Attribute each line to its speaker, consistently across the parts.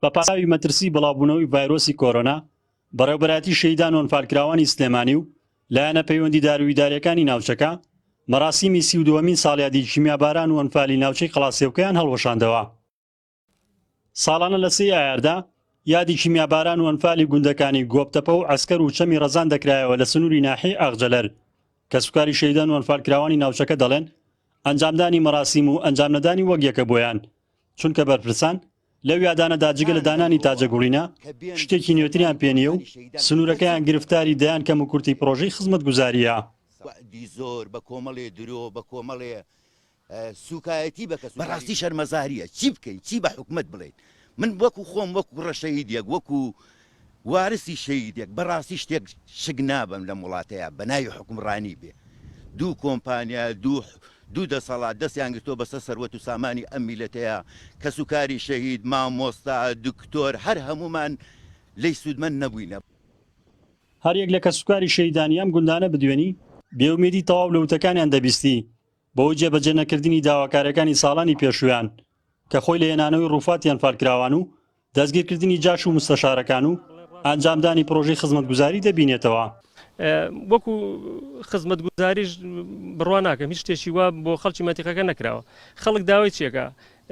Speaker 1: بە پاساوی مەترسی بڵاوبوونەوەی ڤایرۆسی کۆرۆنا، بەڕێوەبەرایەتی شەهیدان و ئەنفالکراوانی سلێمانی و لایەنە پەیوەندیدار و ئیدارییەکانی ناوچەکە، مەراسیمی 32ەمین ساڵیادی کیمیاباران و ئەنفالی ناوچەی قەڵاسێوکەیان هەڵوەشاندەوە. ساڵانە لە سێی ئایاردا یادی کیمیاباران و ئەنفالی گوندەکانی گۆپتەپە و عەسکەر و چەمی ڕەزان دەکرایەوە لە سنووری ناحیەی ئاغجەلەر. کەسوکاری شەهیدان و ئەنفالکراوانی ناوچەکە دەڵێن، ئەنجامدانی مەراسیم و ئەنجامنەدانی وەک یەکە بۆیان، چونکە بەرپرسان لەو یادانەدا جگە لە دانانی تاجەگوڵینە شتێکی نوێتریان پێ نییە و سنوورەکەیان گرفتاری دەیان کەموکورتی پڕۆژەی خزمەتگوزارییە.
Speaker 2: زۆر بە کۆمەڵێ درۆ بە کۆمەڵێ سوکایەتی بە کەس بەڕاستی شەرمەزاریە چی بکەین چی بە حکومەت بڵێین من وەکو خۆم وەکو کوڕە شەهیدێک وەکو وارسی شەهیدێک بەڕاستی شتێک شک نابەم لەم وڵاتەیا بە ناوی حکومڕانی بێ دوو کۆمپانیا دوو دوو دەسەڵات دەستیان گرتووە بەسەر سەروەت و سامانی ئەم میلەتەیە کەسوکاری شەهید مامۆستا دکتۆر هەر هەموومان لێی سوودمەند نەبووینە.
Speaker 1: هەریەک لە کەسوکاری شەهیدانی ئەم گوندانە بدوێنی، بێئومێدی تەواو لە وتەکانیان دەبیستی، بەهۆی جێبەجێ نەکردنی داواکاریەکانی ساڵانی پێشوویان کە خۆی لە هێنانەوەی ڕووفاتی ئەنفالکراوان و دەستگیرکردنی جاش و مستەشارەکان و ئەنجامدانی پڕۆژەی خزمەتگوزاری دەبینێتەوە.
Speaker 3: وەکو خزمەتگوزاریش بڕوا ناکەم هیچ شتێکی وا بۆ خەڵکی مەنتیقەکە نەکراوە. خەڵک داوای چیەکا؟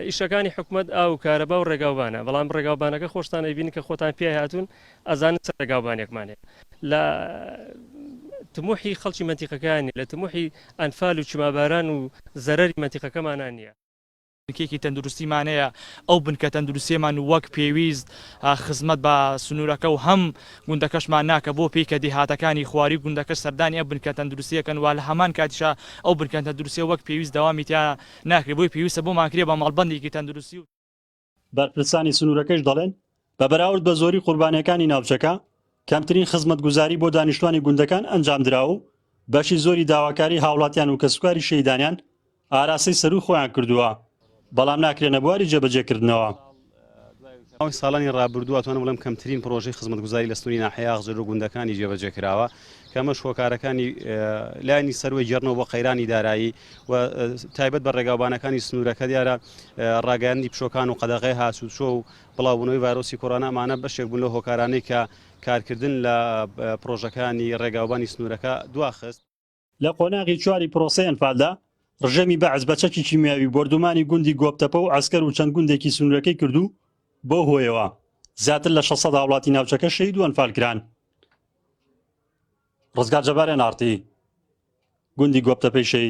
Speaker 3: ئیشەکانی حکومەت ئاو و کارەبا و ڕێگاوبانە، بەڵام ڕێگاوبانەکە خۆشتان ئەیبینن کە خۆتان پیای هاتوون ئەزانن چ ڕێگاوبانێکمان هەیە. لە تموحی خەڵکی مەنتیقەکەیان نیە، لە تموحی ئەنفال و کیماباران و زەرەری مەنتیقەکەمانا نیە.
Speaker 4: بنکەیەکی تەندروستیمان هەیە، ئەو بنکە تەندروستیەمان وەک پێویست خزمەت بە سنوورەکە و هەم گوندەکەشمان ناکە بۆ پێی کە دێهاتەکانی خواری گوندەکەش سەردانی ئەم بنکە تەندروستیەکەن و لە هەمان کاتیشا ئەو بنکە تەندروستیە وەک پێویست دەوامی تیا ناکرێ بۆیە پێویستە بۆمان کرێ بە مەڵبەندێکی تەندروستی و.
Speaker 1: بەرپرسانی سنوورەکەش دەڵێن، بە بەراورد بە زۆری قوربانییەکانی ناوچەکە، کەمترین خزمەتگوزاری بۆ دانیشتوانی گوندەکان ئەنجامدراوە و بەشی زۆری داواکاری هاوڵاتیان و کەسوکاری شەهیدانیان ئاراستەی سەرووی خۆیان کردووە، بەڵام ناکرێنە بواری جێبەجێکردنەوە.
Speaker 5: ماوەی ساڵانی ڕابردوو ئەتوانم بڵێم کەمترین پڕۆژەی خزمەتگوزاری لە سنووری ناحیەی ئاغجەر و گوندەکانی جێبەجێ کراوە کە ئەمەش هۆکارەکانی لایەنی سەروەی گێڕنەوە بۆ قەیرانی دارایی و تایبەت بە ڕێگاوبانەکانی سنوورەکە دیارە ڕاگەیاندنی پشۆکان و قەدەغەی هاتوچۆ و بڵاوبوونەوەی ڤایرۆسی کۆرۆنا ئەمانە بەشێک بوون لەو هۆکارانەی کە کارکردن لە پڕۆژەکانی ڕێگاوبانی سنوورەکە دواخست.
Speaker 1: لە قۆناغی چواری پرۆسەی ئەنفالدا، ڕژێمی بەعس بە چەکی کیمیاوی بۆردومانی گوندی گۆپتەپە و عەسکەر و چەند گوندێکی سنوورەکەی کرد و بەو هۆیەوە زیاتر لە 600 هاوڵاتی ناوچەکە شەهید و ئەنفال کران. ڕزگار جەبار، ئێن ئاڕ تی، گوندی گۆپتەپەی شەهید.